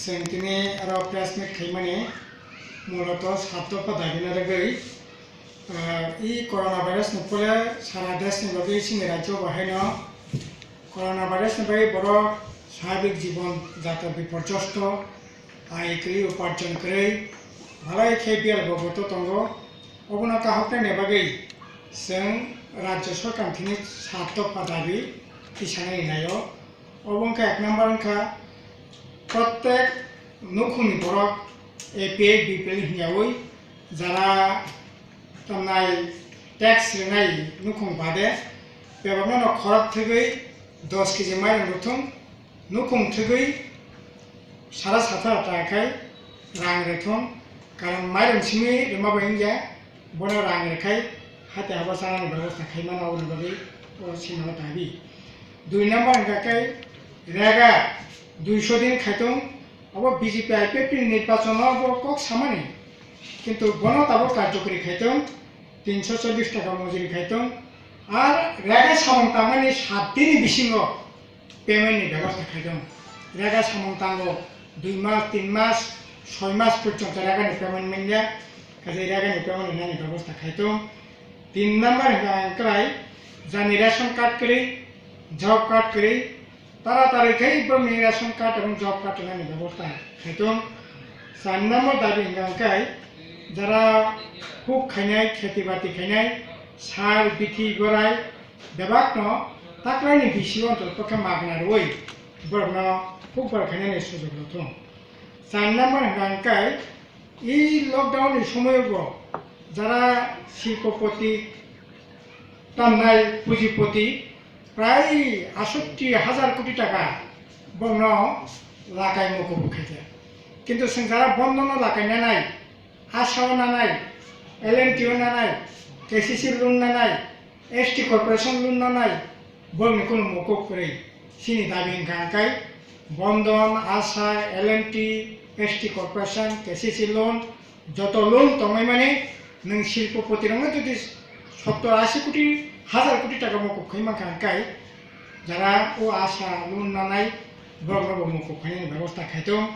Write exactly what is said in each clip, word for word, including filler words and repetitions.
Chwng tini aro press meet khaimani muloto sat dopha dabi no rwgwi, ah, i corona virus ni phole sara desh ni bagwi chini rajyo bo haino corona virus ni bagwi borok swabhabik jibon jato biporjosto, ai kwrwi uparjon kwrwi, balai khe biyal bo boto tongo. Obono kahoknani bagwi chwng rajyo sorkar thini sat dopha dabi tisanani naio. Obo wngkha ek number wngkha, prottek nukhungni borok A P F, B P F hinyaui jara tamnai tax rwnai nukhung bade bebakno no khorok thwgwi dos kg mairung rwthung, nukhung thwgwi sara sat hajar taka khai rang rwthung, karon mairung simi rwma bai wngya. Bono rang rwkhai hati haba chanani bebosta khaimano, aboni bagwi o sinano dabi. Dui number hwnkha khe rega duiso din khaitung, abo B J P I P F T ni nirbachono bo kok samani, kintu bono tabuk karjokori khaitung, tinso chollish taka mojori khaitung, ar rega samung tangmani sat dini bisingo payment ni bebosta khaijak. Rega samung tango dui mas, tin mas, soi mas porjonto rega ni payment manya, kaisa rega ni payment nani bebosta khaijak. Tin number hwnkha ang kwlai, jani ration card kwrwi, job card kwrwi, tara tari khe borokni ration card ebong job card rwnani bebosta khaijak. Char number dabi hwnkha ang khe jara huk khainai, kheti bati khainai, sar, bithi, gorai, bebakno taklaini bisi o ontorokto khe magna rwui borokno hukbar khainani sujok rw thung. Char number hwnkha hwnkhe i lockdown ni somoio bo jara silpopoti tamnai pujipoti prai asotti hajar koti taka borokno lakai mokol khaikha. Kintu chwng jara bondono lakai nanai, ASHA o nanai, L and T o nanai, K C C loan nanai, S T corporation loan nanai, borokni kunu mokol kwrwi. Chini dabi hwnkha hwnkhe Bandhan, ASHA, L and T, S T corporation, K C C loan, joto loan tongmani nwng silpopoti rokno jodi sottor ashi koti, hajar koti taka mokol khaiwi mankha hwnkhe, jara o ASHA loan nanai borokno bo mokol khainani bebosta khaitong.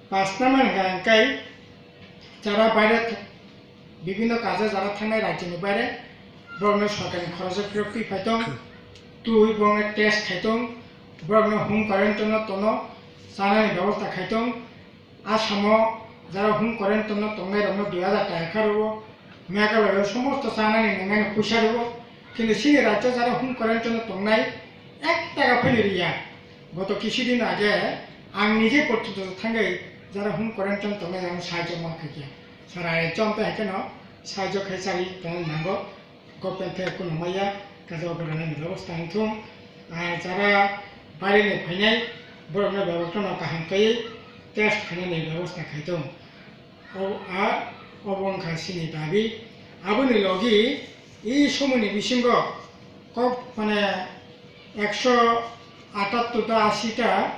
Pash number hwnkha hwnkhe jara baire th-, bibhinno kajo jara thangnai rajyoni baire, borokno sorkarni khorojo phirok twi phaitong, twi borokno test khaitong, borokno home quarantine-o tono chanani bebosta khaitong. Assam-o jara home quarantine-o tongnairokno dui hajar taka kha rwo, Meghalaya-o somosto chanani nwngnani puisa rwo, kintu chini rajyo jara home quarantine-o tongnai ek taka phano riya. Goto kisu din age ang nije porjonto thangwi jara home quarantine tongnai ang sahajyo mankha khe. Sara ekjon tei hai kheno sahajyo khai chari tongna nango. Government thai kuno maya kaisa operation ni bebosta wngthung. Ah, jara baire ni phainai borokno bebakno kaham kaiwi test khainani bebosta khaithung. O, a, obo wngkha chini dabi. Aboni logi i somoini bisingo kok, mane, ekso atattor ta, ashi ta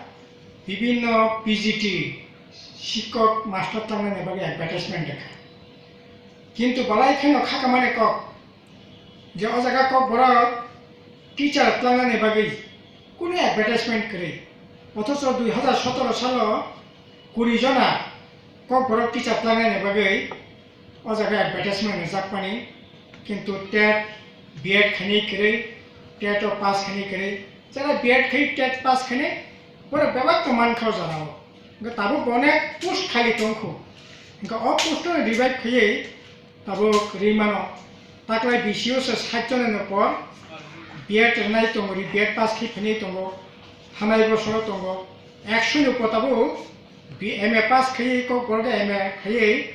bibhinno P G T, sikok, master tangnani bagwi advertisement rwkha. Kintu balai kheno khakamani kok je o jaga kok borok teacher tlangnani bagwi kunu advertisement kwrwi. Othocho dui hajar sotoro salo kuri jona kok borok teacher tlangnani bagwi o jaga advertisement rwjakmani, kintu tet, B Ed khainai kwrwi, tet o pass khainai kwrwi, jara B Ed khai tet pass khainai borok bebak tongmani kha o jagao. Hwnkhe tabuk bo onek post khali tongkhu. Hwnkhe o post no revive khaiwi tabuk rimano. Taklai B C O se sait jona ni por B Ed rwnai tongo, ri B Ed pass khai phainai tongo, thanai bosoro tongo. Ekso ni upor tabuk B-, M A pass khaiwi kok borok M A khaiwi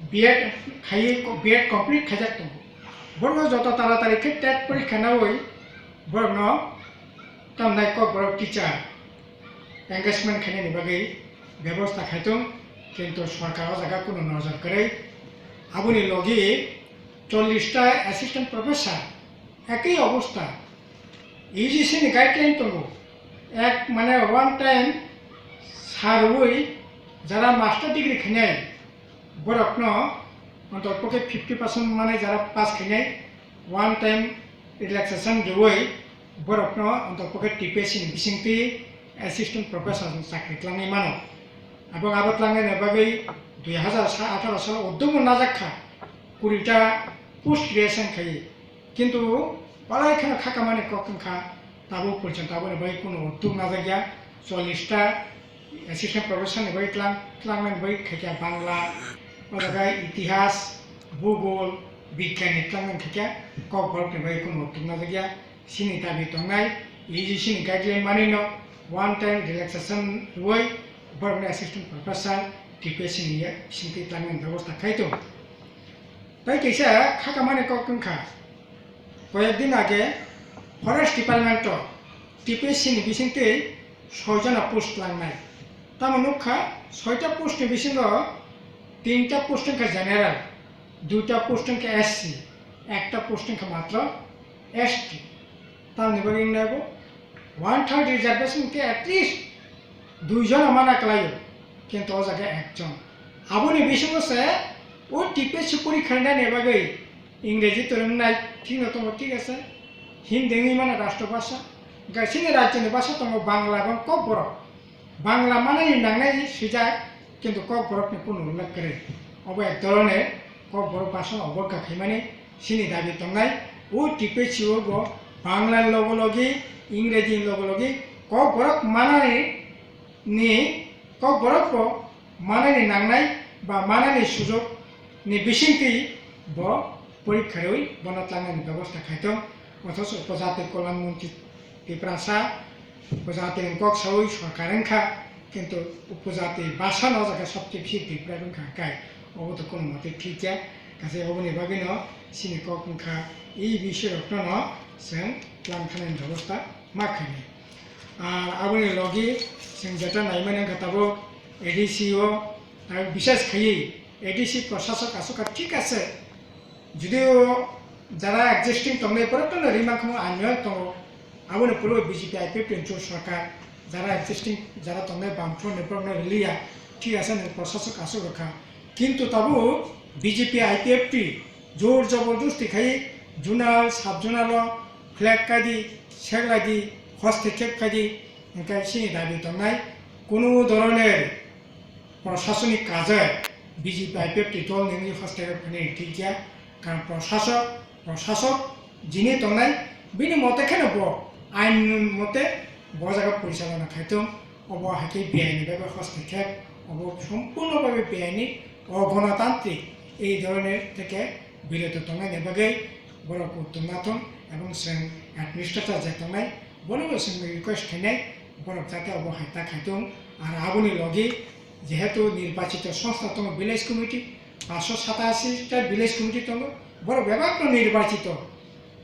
B Ed khaiwi ko-, B Ed complete khaijak tongo. Borokno joto taratari khe tet porikha nawi borokno tamnai kok borok teacher engagement khainani bagwi bebosta khaithung, kintu sorkar o jaga kunu nojor kwrwi. Aboni logi chollish ta assistant professor ekoi obosta. U G C ni guideline tongo, ek, mane, one time sarwi jara master degree khainai borokno ontor pokhe fifty percent mane jara pass khainai, one time relaxation rwui borokno ontor pokhe T P S C ni bisingtwi assistant professor ni chakri twlangwi mano. Abo, abo twlangnani bagwi dui hazar atharo salo uddom najak kha, kurita post creation khaiwi. Kintu palai kheno khakamani kok wngkha, tabuk porjonto aboni bagwi kunu uddom najak ya. Chollish ta assistant professor ni bagwi twlang, twlangnani bagwi khaikha Bangla, o jaga itihas, bhugol, bigyan ni twlangnani khaikha, Kokborok ni bagwi kunu uddom najak ya. Chini dabi tongnai, U G C ni guideline manwino one time relaxation rwui borokni assistant professor T P S C ni bisingtwi twlangnani bebosta khai tongo. Tai kaisa khakamani kok wngkha, koyek din age forest department o T P S C ni bisingtwi soi jona post twlangnai. Tamo nukha, soita post ni bisingo tinta post wngkha general, duita post wngkha S C, ekta post wngkha matro S T. Tamni bagwi wngkha bo one third reservation khe at least dui jona mana kwlaio, kintu o jaga ekjon. Aboni bisingo se o T P S C porikha rinani bagwi Ingreji to ringnai thikno tongo, thik ase, Hindi wngwi mano rashtra bhasha, hwnkhe chini rajyoni bhasha tongo Bangla ebong Kokborok. Bangla manani nangnai swijak, kintu Kokborokni kunu ullekh kwrwi. Obo ek dhoroner Kokborok bhasha obokha khaimani chini dabi tongnai. O T P S C o bo Bangla ni logo logi, Ingreji ni logo logi Kokborok manani ni Kokborok bo manani nangnai ba manani sujok ni bisingtwi bo porikha rwi bono twlangnani bebosta khai tong. Othocho Upojati Kolyan Montri Tiprasa, Upojati ni kok sawi sorkar wngkha, kintu Upojati bhasha no o jaga sobse bisi Tripura wngkha hwnkhe obo to kono mote thik ya. Kaisa oboni bagwi no chini kok wngkha, e bising rok no no chwng twlang thanani bebosta ma khainai. Ar aboni logi chwng jeta naimani wngkha tabuk A D C o, ar bishes khaiwi A D C prosasok aswk kha thik ase, judio jara existing tongnai borok no rima khamo anyo tongo, aboni purbo B J P I P F T ni jot sorkar, jara existing jara tongnai bamfront ni borok no riliya, thik ase nwng prosasok aswk rwkha, kintu tabuk B J P I P F T jor jobordosti khai zonal sub zonal o flag kaidi, seklaidi, hoste khep kaidi, hwnkhe chini dabi tongnai kunu dhoroner proshasonik kaje B J P I P F T dol ni wngwi hoste khep khainai thik ya, karon proshasok, proshasok jini tongnai bini mote kheno bo ain mote bo jaga porichalona khai tong. Obo hai khe B I ni bagwi hoste khep, obo sompurno bagwi B I ni ogonotantrik, ei dhoroner theke biroto tongnaini bagwi borok uddom nathung ebong chwng administrator je tongnai bono bo chwng request khainai borok jate obo hai ta khai tong. Ar aboni logi jehetu nirbachito songstha tongo village committee, paanshsho satashi ta village committee tongo, borok bebak no nirbachito,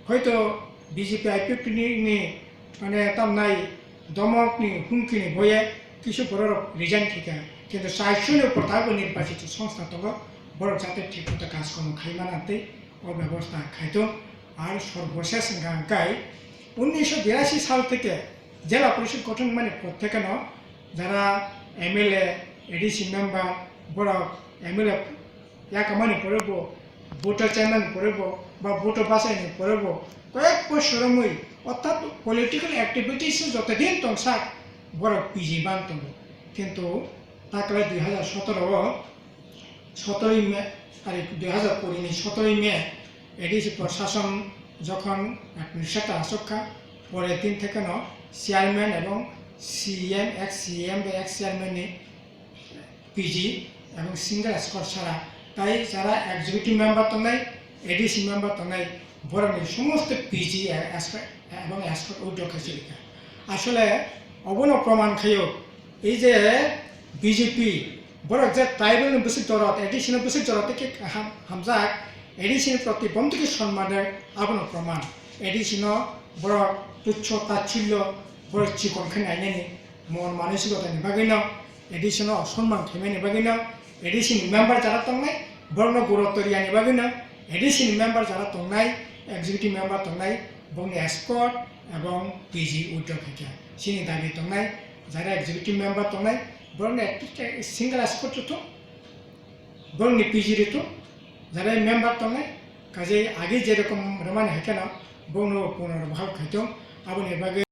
hoito B J P I P F T ni, ni mane tamnai domok ni humki ni boye kisu borok rok resign khika, kintu chairso ni upor tabuk nirbachito songstha tongo, borok jate thik mothe kaj kormo khai mana tei o bebosta khai tong. Ar sorbosesh wngkha hwnkhe unnisho birasi sal theke jela porishod gothon mani por theke no jara M L A, A D C member, borok M L A yakamani pore bo, voter chairman pore bo, ba voter basaini pore bo, koyek bosor wngwi, orthat political activities o joto din tongsak borok P G ban tongo. Kintu taklai dui hazar sotoro o, sotoi May, ari dui hazar kuri ni sotoi May, A D C prosason jokhon administrator asok kha, pore din theke no chairman ebong C E M, ex C E M bai ex chairman ni P G ebong single escort sara, tai jara executive member tongnai, A D C member tongnai, borokni somosto P G e-, escort ebong escort withdraw khaisirikha. Asole obono proman khaio, ei je B J P, borok je tribal ni bwswk dorot, A D C ni bwswk dorot tei khe ham-, hamjak, A D C ni proti bomtwi khe sonman rwk, abono proman. A D C no borok tuchho tachillo, borok chikon khe nainani, mon manusikotani bagwino, A D C no osonman khaimani bagwino, A D C ni member jara tongnai, borokno gurutto riyani bagwino, A D C ni member jara tongnai, executive member tongnai, bongni escort ebong P G withdraw khaikha. Chini dabi tongnai, jara executive member tongnai, borokno ekta single escort rwthung, borokni P G rwthung, jara member tongnai, kaje age jerokom rwmani hai kheno, borokno punorbahal khaithung, aboni bagwi